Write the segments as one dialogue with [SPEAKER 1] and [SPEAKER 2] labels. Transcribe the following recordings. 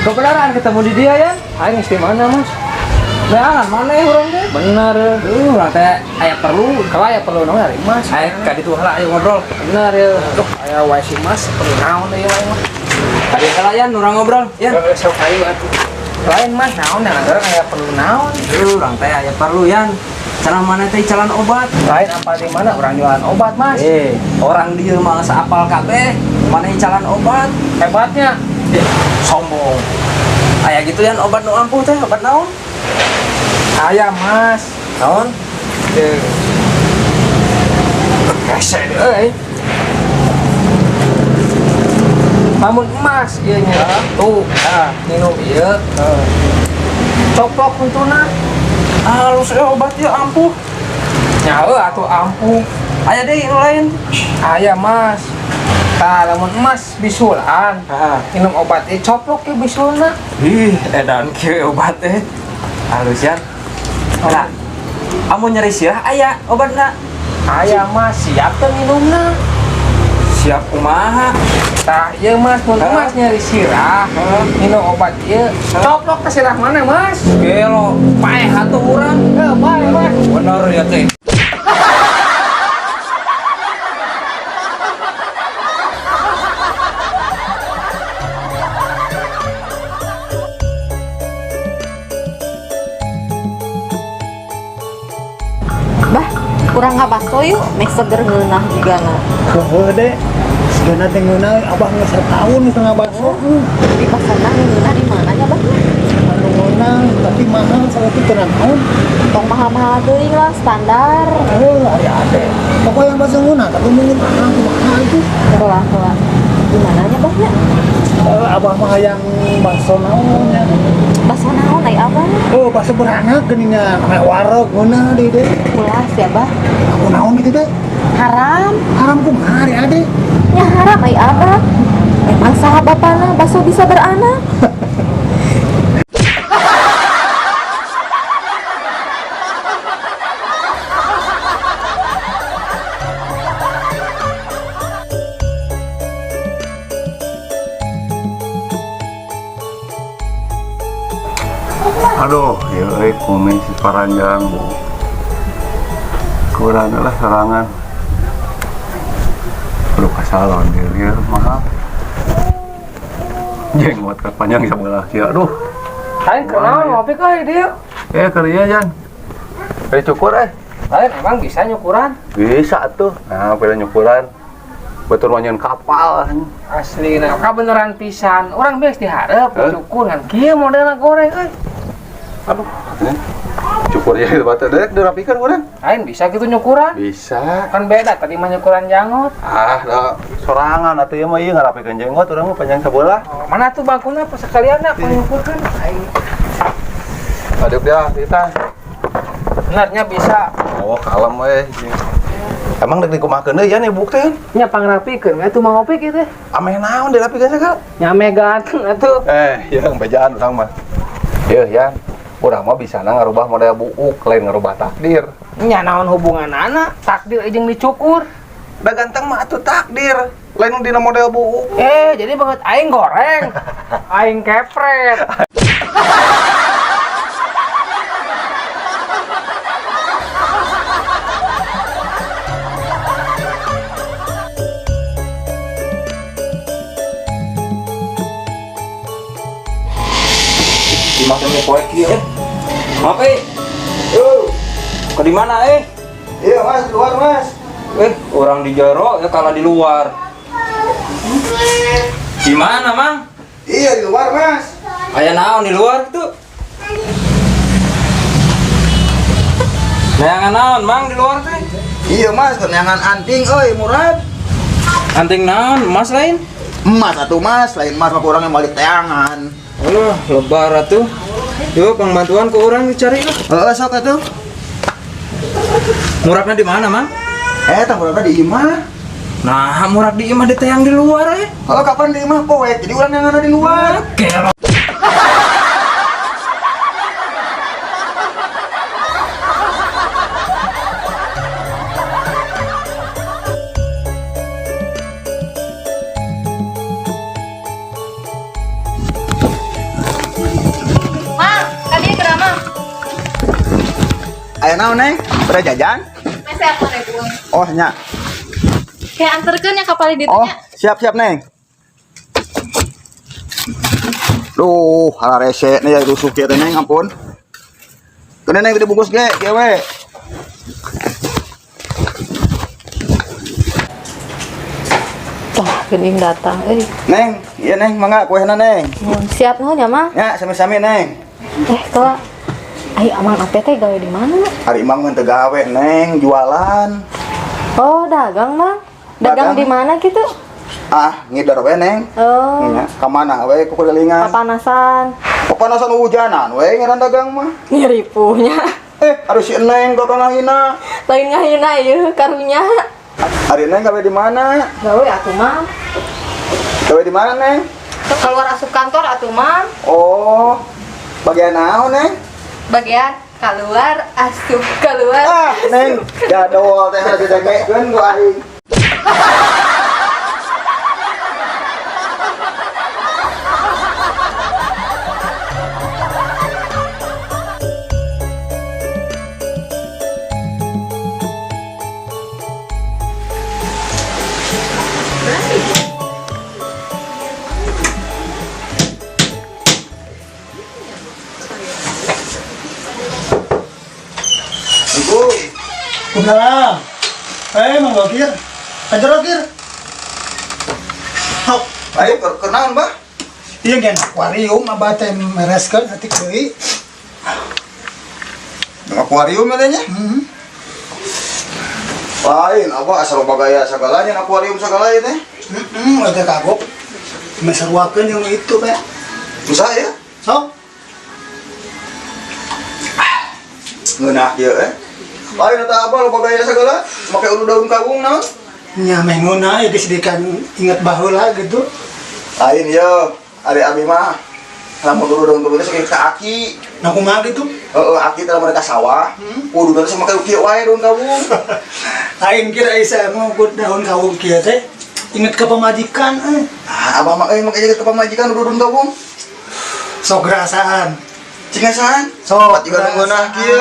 [SPEAKER 1] Kebenaran ketemu di dia ya.
[SPEAKER 2] Aing geus di mana, Mas?
[SPEAKER 1] Neangan mana ya urang teh?
[SPEAKER 2] Bener.
[SPEAKER 1] Urang teh aya perlu.
[SPEAKER 2] Kalau aya perlu naon ari Mas?
[SPEAKER 1] Ayo ka ditu heula ayo ngobrol.
[SPEAKER 2] Bener ya. Duh, aya wae si Mas perlu naon ieu wae mah.
[SPEAKER 1] Tadi heula yan urang ngobrol ya.
[SPEAKER 2] Heeh, sok ayo atuh. Lain Mas naon yang urang aya perlu naon?
[SPEAKER 1] Urang teh aya perlu yan. Cenah mana teh jalan obat.
[SPEAKER 2] Lain apa di mana orang jualan obat, Mas?
[SPEAKER 1] Orang dieu mah geus apal kabeh. Mana jalan obat?
[SPEAKER 2] Hebatnya.
[SPEAKER 1] Sombong. Aya gitu yan obat nu ampuh teh, obat naon?
[SPEAKER 2] Aya, Mas.
[SPEAKER 1] Naon?
[SPEAKER 2] Hese euy. Lamun emas ieu nya. Tuh, tah minum ieu. Coplok huntuna.
[SPEAKER 1] Halus obat ieu ampuh.
[SPEAKER 2] Nya heuh atuh ampuh.
[SPEAKER 1] Aya deui nu lain.
[SPEAKER 2] Aya, Mas. Tah lamun emas bisulan.
[SPEAKER 1] Heeh.
[SPEAKER 2] Minum obat ieu coplok ke bisulna.
[SPEAKER 1] Ih, edan kieu obat teh. Halus yan. Nah, amun nyeri sirah aya obatna.
[SPEAKER 2] Aya, Mas, siap teu minumna.
[SPEAKER 1] Siap kumaha?
[SPEAKER 2] Tah ieu Mas, mun emas nyeri sirah, minum obat ieu, coplok ke sirah mana, Mas?
[SPEAKER 1] Gelo, paeh atuh urang.
[SPEAKER 2] Heuh, paeh, Mas.
[SPEAKER 1] Bener ya teh.
[SPEAKER 3] Bah, kurang ngabaso yuk, mek seger ngeunah jigana.
[SPEAKER 4] Heuh deh, segana teh ngeunah abah geus satahun geus ngabaso.
[SPEAKER 3] Di pasarna ngeunah di mana nya bah?
[SPEAKER 4] Anu ngeunah tapi mahal salah teu naon.
[SPEAKER 3] Tong mahal-mahal teuing lah, standar.
[SPEAKER 4] Heuh, aya ade. Pokoknya yang baso ngeunah tapi mungkin mahal kumaha itu.
[SPEAKER 3] Heula heula. Di mana nya bah nya?
[SPEAKER 4] Abah mah hayang baso naon nya.
[SPEAKER 3] Baso naon ai abah?
[SPEAKER 4] Oh, baso beranak geuningan, ame wareg ngeunah deui deh.
[SPEAKER 3] Ulah sia bah.
[SPEAKER 4] Aku naon gitu teh?
[SPEAKER 3] Haram.
[SPEAKER 4] Haram kumaha ari ade?
[SPEAKER 3] Nya haram ai abah. Emang saha bapana baso bisa beranak?
[SPEAKER 5] Aduh, ya euy kumis si paranjang. Kurang lah serangan. Perlu ke salon dia mahal. Jenggot ke panjang sebelah sih. Aduh.
[SPEAKER 2] Lain kunaon ngopi ka dieu?
[SPEAKER 5] Kerja Jan. Beli cukur
[SPEAKER 2] Lain emang bisa nyukuran?
[SPEAKER 5] Bisa tuh. Nah, beli nyukuran. Betul manyeun kapal.
[SPEAKER 2] Asli nah, kabeneran pisan. Urang geus dihareup cukur ngan kieu modelna goreng euy.
[SPEAKER 5] Aduh, ini cukurnya itu batu dek dirapikan kurang.
[SPEAKER 2] Lain bisa gitu nyukuran?
[SPEAKER 5] Bisa.
[SPEAKER 2] Kan beda tadi mah nyukuran janggot.
[SPEAKER 5] Ah, dah sorangan atuh ieu mah ieu ngarapikeun jenggot urang mah panjang sebelah.
[SPEAKER 2] Oh, mana tuh bangkuna pas sekalian nak nyukurkeun. Aing.
[SPEAKER 5] Aduh dia kita.
[SPEAKER 2] Benarnya bisa.
[SPEAKER 5] Oh, kalem we. Emang dek dikumahakeun deui ya nih buk teh?
[SPEAKER 2] Nya pangrapikeun we atuh mah ngopi kitu.
[SPEAKER 5] Ameh naon dirapikeun sagala?
[SPEAKER 2] Nya ameh ganteng atuh.
[SPEAKER 5] Yang bejaan urang mah. Yeuh, Yan. Urang mah bisana ngarubah model buuk, lain ngarubah takdir.
[SPEAKER 2] Nya naon hubunganana takdir jeung dicukur.
[SPEAKER 5] Da ganteng mah atuh takdir, lain dina model buuk.
[SPEAKER 2] Jadi banget aing goreng. Aing kepret.
[SPEAKER 1] Dimakan poek ieu. Maaf Yo. Ke di mana
[SPEAKER 5] Iya, Mas, luar, Mas.
[SPEAKER 1] Orang di jero ya kalah di luar. Di mana, Mang?
[SPEAKER 5] Iya, di luar, Mas.
[SPEAKER 1] Aya naon di luar tuh? Neangan naon, Mang, di luar teh?
[SPEAKER 6] Iya, Mas, neangan anting euy, murad.
[SPEAKER 1] Anting naon? Emas lain?
[SPEAKER 6] Emas atuh, Mas, lain emas mah urang yang balik teangan.
[SPEAKER 1] Aduh, lebar atuh. Yuk, pangbantuan ke orang dicari lah.
[SPEAKER 6] Heeh, sok atuh.
[SPEAKER 1] Muraknya di mana, Mang?
[SPEAKER 6] Tah murakna di imah.
[SPEAKER 1] Nah, murak di imah ditayang di luar
[SPEAKER 6] Oh, kapan di imah poek? Jadi urang yang ada di luar.
[SPEAKER 1] Gelo.
[SPEAKER 6] Aya naon, Neng? Pada jajan?
[SPEAKER 3] Masih aku ribuan.
[SPEAKER 6] Oh, nya.
[SPEAKER 3] Kayak anterkeun nya ka palih ditu
[SPEAKER 6] Oh,
[SPEAKER 3] nya.
[SPEAKER 6] siap-siap, Neng. Duh, hararese nih ya rusuh kieu teh, Neng, ampun. Keun Neng dibungkus ge, kieu we.
[SPEAKER 3] Tuh, geuning datang euy.
[SPEAKER 6] Neng, iya Neng, mangga kuehna Neng.
[SPEAKER 3] Nuhun, siap nuhun ya, Mang.
[SPEAKER 6] Ya, sami-sami Neng.
[SPEAKER 3] Eh, kela. Ai Amang Ape teh gawe di mana?
[SPEAKER 6] Ari Imang mah teu gawe, Neng, jualan.
[SPEAKER 3] Oh, dagang, Mang. Dagang
[SPEAKER 6] Dagang.
[SPEAKER 3] di mana gitu?
[SPEAKER 6] Ah, ngider we, Neng.
[SPEAKER 3] Oh,
[SPEAKER 6] Nya, ka mana we kukulilingan.
[SPEAKER 3] papanasan.
[SPEAKER 6] Papanasan hujanan we ngaran dagang mah.
[SPEAKER 3] Ngiripuhnya.
[SPEAKER 6] Eh, harus si Neng kok ngahina.
[SPEAKER 3] Lain ngahina ieu karunya.
[SPEAKER 6] Ari Neng gawe di mana?
[SPEAKER 3] Gawe atuh, Mang.
[SPEAKER 6] Gawe di mana, Neng?
[SPEAKER 3] Keluar asup kantor atuh, Mang.
[SPEAKER 6] Oh, bagian naon, Neng?
[SPEAKER 3] Bagian keluar asup keluar.
[SPEAKER 6] Ah, Neng, jadol teh harus didengekeun ku aing. Ibu,
[SPEAKER 4] Kumaha? Eh, Mang Gokir. Kajar Gokir. Hop.
[SPEAKER 6] ayo keur naon, Bah?
[SPEAKER 4] Iya gen akuarium abah teh mereskeun hati deui.
[SPEAKER 6] Akuarium katanya?
[SPEAKER 4] Heeh.
[SPEAKER 6] Lain, apa asal loba gaya sagalanya akuarium sagala ieu teh.
[SPEAKER 4] Heeh, ada kagok. Meseruakeun yang itu teh.
[SPEAKER 6] Susah ya?
[SPEAKER 4] Sok.
[SPEAKER 6] Ngeunah ieu eh. Lain eta apa loba gaya sagala, make ulu daun kawung naon?
[SPEAKER 4] Nya menguna ya disediakan ingat baheula gitu.
[SPEAKER 6] Lain ieu, ari abi mah lamun ulu daun kawung teh sok ka aki.
[SPEAKER 4] Nah kumaha gitu?
[SPEAKER 6] Heeh, aki teh lamun ka sawah, kudu teh make kieu wae daun kawung.
[SPEAKER 4] Lain kira isa mau daun kawung kieu teh inget ke pemajikan eh.
[SPEAKER 6] Ah, abah mah euy make jaga ke pamajikan ulu daun kawung.
[SPEAKER 4] Sok gerasaan.
[SPEAKER 6] Cingasan?
[SPEAKER 4] Sok
[SPEAKER 6] Pat juga nu ngeunah kieu.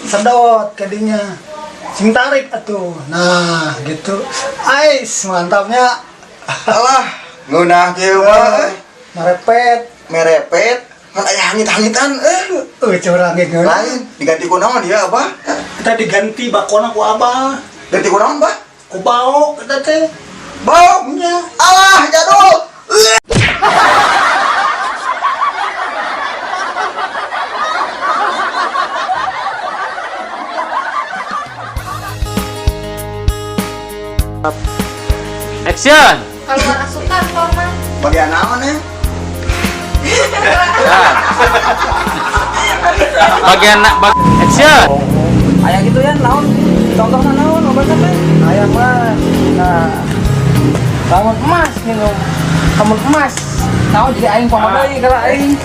[SPEAKER 4] Sedot kadinya. Sing tarik atuh. Nah, gitu. Ais, mantapnya.
[SPEAKER 6] Alah, ngeunah kieu mah eh.
[SPEAKER 4] Merepet.
[SPEAKER 6] Merepet, kan aya hangit-hangitan eh.
[SPEAKER 4] Curang ge ngeunah.
[SPEAKER 6] Lain, diganti ku naon dia abah?
[SPEAKER 4] Kita diganti bakona ku abah.
[SPEAKER 6] Ganti ku naon, Bah?
[SPEAKER 4] Ku bao kita teh.
[SPEAKER 6] Bau.
[SPEAKER 4] Nya.
[SPEAKER 6] Alah, jadul.
[SPEAKER 1] Action.
[SPEAKER 3] Keluar asup kantor, Mang.
[SPEAKER 6] Bagian naon eh?
[SPEAKER 1] Bagian action. Aya gitu ya naon? Contohna naon obatna teh?
[SPEAKER 2] Aya mah. Nah. Lamun emas minum. Lamun emas. Tahu jadi aing poho deui kalau aing.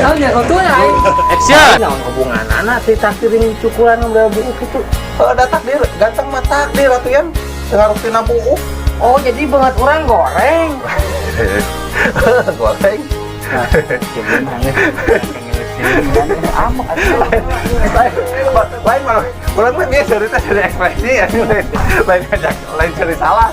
[SPEAKER 2] Tahu ya untungnya aing.
[SPEAKER 1] Action.
[SPEAKER 2] Naon hubunganana ti takdir jeung cukuran udah buuk itu.
[SPEAKER 5] Ada takdir, ganteng mah takdir atuh yan. Ngaruh tina buuk.
[SPEAKER 2] Oh, jadi banget orang goreng.
[SPEAKER 5] Goreng. Lain malah, orang mah biasa cerita dari ekspresi ya, lain lain ngajak, lain cari salah.